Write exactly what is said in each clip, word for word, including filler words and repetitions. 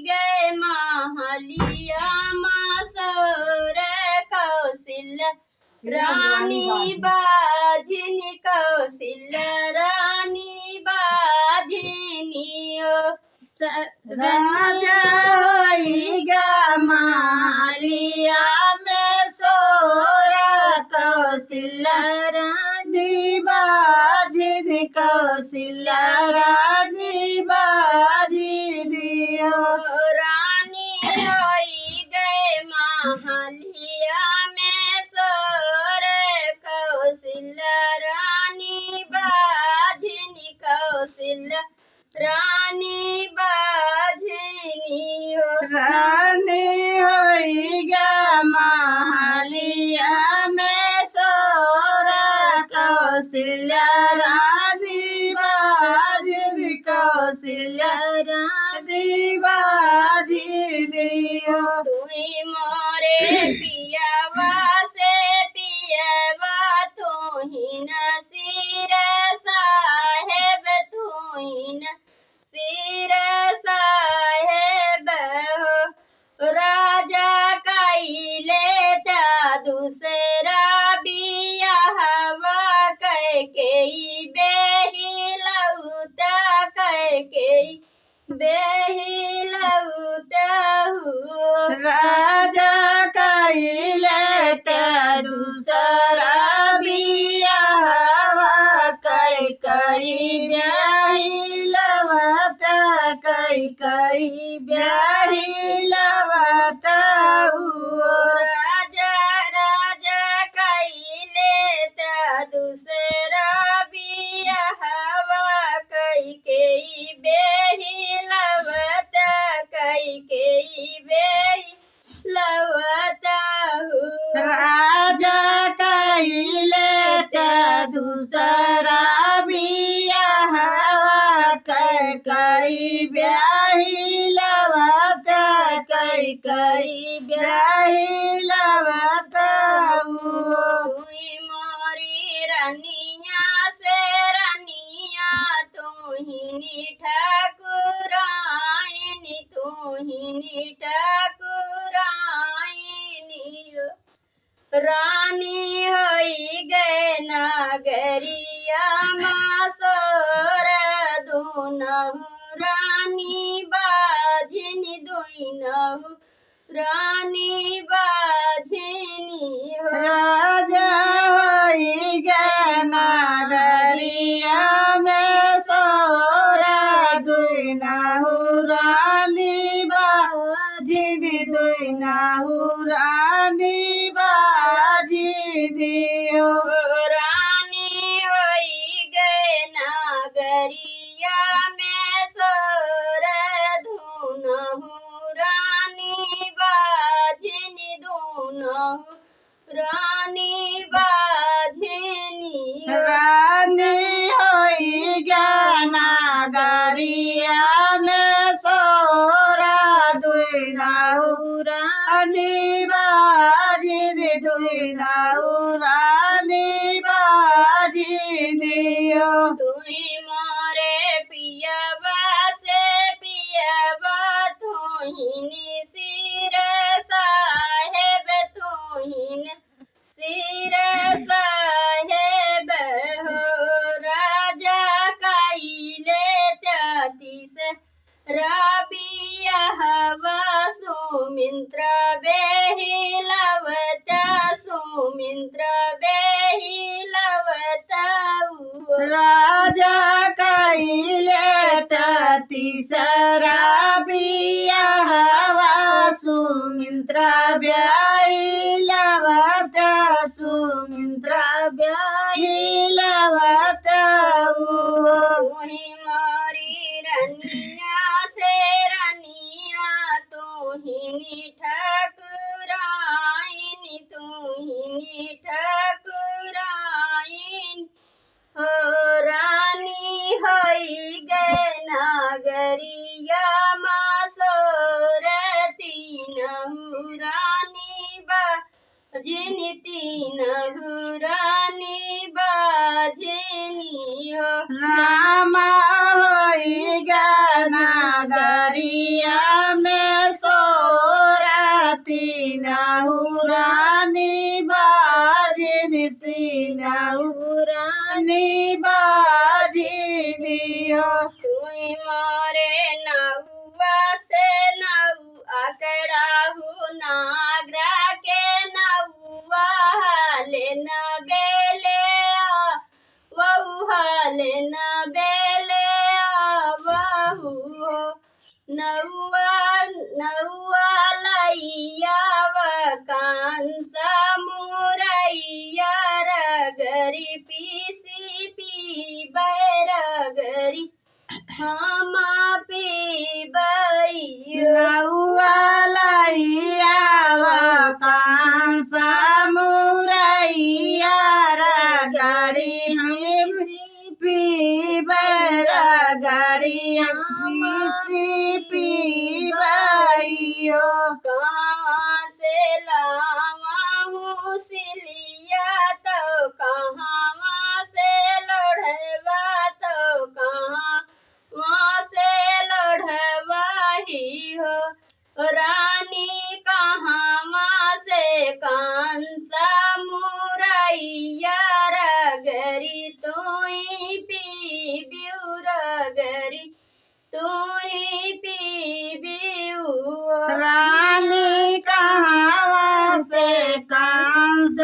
गए महलिया मा सोर कौशल्या रानी बाझिन, कौशल्या रानी बाझिन हो। स-, राजा होई गा महलिया में सोर कौशल्या रानी बाझिन, कौशल्या रानी बाझिन हो। रानी होई गए महलिया में सोर कौशल्या रानी बाझिन, कौशल्या रानी बाझिन हो। रानी होई गा महलिया में सोर कौशल्या रानी बाझिन, कौशल्या रानी बाझिन हो। तुई मोरे पियवा से पियवा तुहिन सिर साहेब, तुहिन सिर साहेब हो। राजा कइले त दूसरा बियाहवा, कैकेयी बेहिलौता, कैकेयी बेहिलौता हो। राजा कइले त दूसरा बियाहवा, कैकेयी बेहिलौता, कैकेयी बेहिलौता हो। राजा, राजा कइले त दूसरा बियाहवा, कैकेयी बेहिलौता, कैकेयी बेहिलौता हो। राजा कइले त दूसरा बियाहवा, कैकेयी बेहिलौता, कैकेयी बेहिलौता हो। तुई मोरी रनिया से रनिया, तुहिन ठाकुराइन, तुहिन ठाकुराइन हो। रानी होई गए नगरिया मा सोर, दुनहु रानी बाझिन, दुनहु रानी बाझिन हो। राजा होई गए नगरिया में सोर, दुनहु रानी बाझिन, दुनहु रानी बाझिन हो। रानी होई गए नगरिया में सोर, दुनहु रानी बाझिन, दुनहु रानी बाझिन हो। रानी होई गए नगरिया में सोर, दुनहु रानी बाझिन, दुनहु रानी बाझिन हो। तुई मोरे पियवा से पियवा, तुहिन सिर साहेब, तुहिन सिर साहेब हो। राजा कइले त तीसरा बियाहवा, सुमिंद्रा बेहिलौता, सुमिंद्रा बेहिलौता हो। राजा कइले त तीसरा बियाहवा, सुमिंद्रा बेहिलौता, सुमिंद्रा बेहिलौता हो। तुई मोरी रनिया से रनिया, तुहिन ठाकुराइन, तुहिन ठाकुराइन हो। रानी होई गए नगरिया मा सोर, तीनहु रानी बाझिन, तीनहु रानी बाझिन हो। रामा होई गए नगरिया नउआ लइयाव कंस मुरइया रगरी पीसी पीबै रगरी हम पीबैयो। नउआ लइयाव कंस मुरइया रगरी पीसी पीबै रगरी पीसी पीबैयो। कहाँ से लावा हूँ सिलिया तो कहाँ से लोढ़वा तो कहाँ से लोढ़वा ही हो। रानी कहवा से कंस मुरइया रगरी तोई पीबिउ रगरी तोई पीबिउ। रानी कहवा से कंस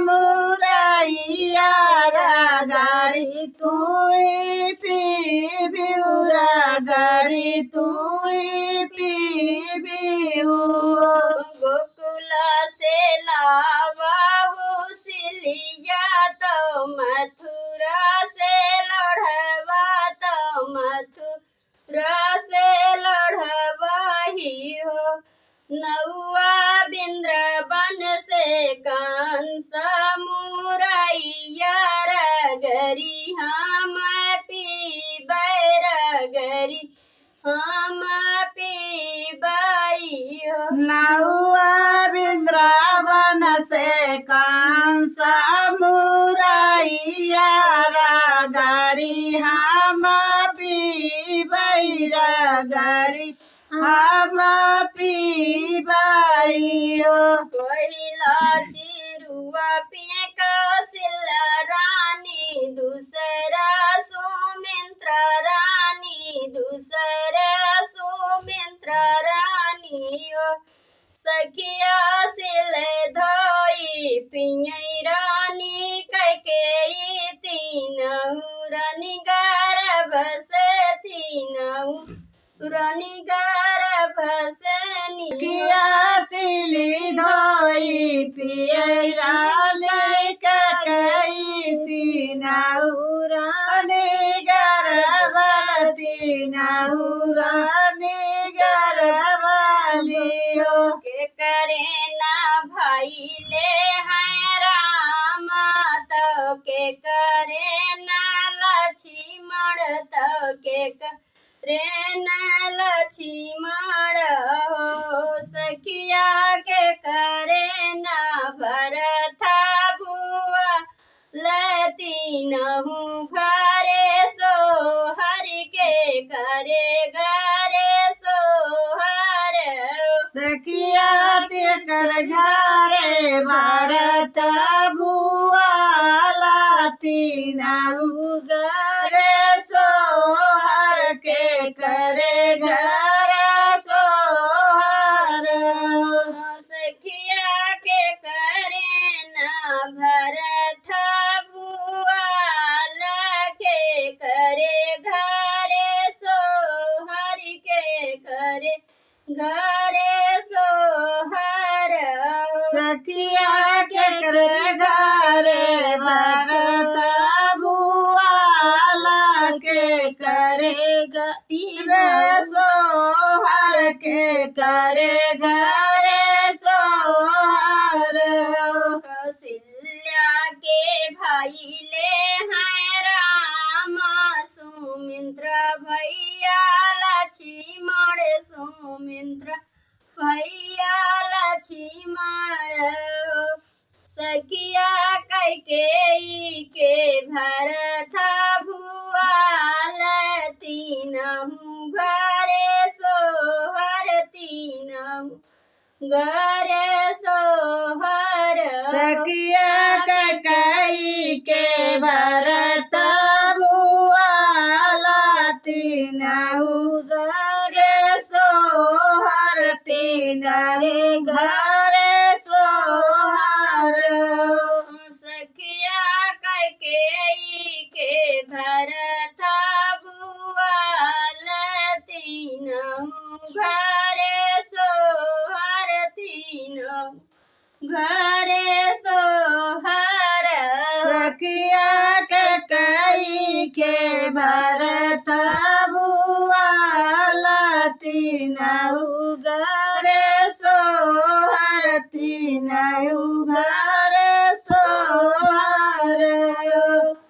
मुरइया रगरी तोई पीबिउ रगरी तोई पीबिउ। गोकुल से लावा हूँ सिलिया तो मथुरा से लोढ़वा तो मथुरा से लोढ़वा ही हो। नउआ बिंद्रावन से कंस मुरइया रगरी हम पीबै रगरी हम पीबै हो। नउआ बिंद्रावन से कंस मुरइया रगरी हम पीबै रगरी हम पीबै हो। पहिला चिरुआ पिए कौशल्या रानी दूसरा सुमिंत्रा रानी दूसरा सुमिंत्रा रानी हो। सखिया सिल धोई पियै रानी कैकेयी तीनहु रानी गर्भ से तीनहु रानी गर्भ से नियो। सखिया सिल धोई पियै रानी कैकेयी तीनहु रानी गर्भ तीनहु रानी गर्भ लियो। के करे ना भइले हैं राम तो के करे ना लक्ष्मण तो के करे ना लक्ष्मण हो। सखिया के करे ना भरत भुआ ले तीनहु घरे सोहर के करे घरे सोहर। सखिया के कर घरे भरत भुआ ला तीनहु घरे सोहर के करे घरे सोहर। सखिया के करे ना भरत भुआ ला के करे घरे सोहर के करे घरे सोहर। सखिया के करे घरे भरत भुआ ला के करे घरे सोहर के करे घरे सोहर। कौशल्या के भइले हैं राम सुमिंत्रा भइया लक्ष्मण सुमिंत्रा भइया लक्ष्मण। सखिया कैकेयी के भरत भुआ ला तीनहु घरे सोहर तीनहु घरे सोहर। सखिया कैकेयी के भरत भुआ ला तीनहु घरे सोहर तीनहु घरे सोहर। सखिया कैकेयी के भरत भुआ ला तीनहु घरे घरे सोहर। सखिया के कई के भरत बुआला तीनऊ गा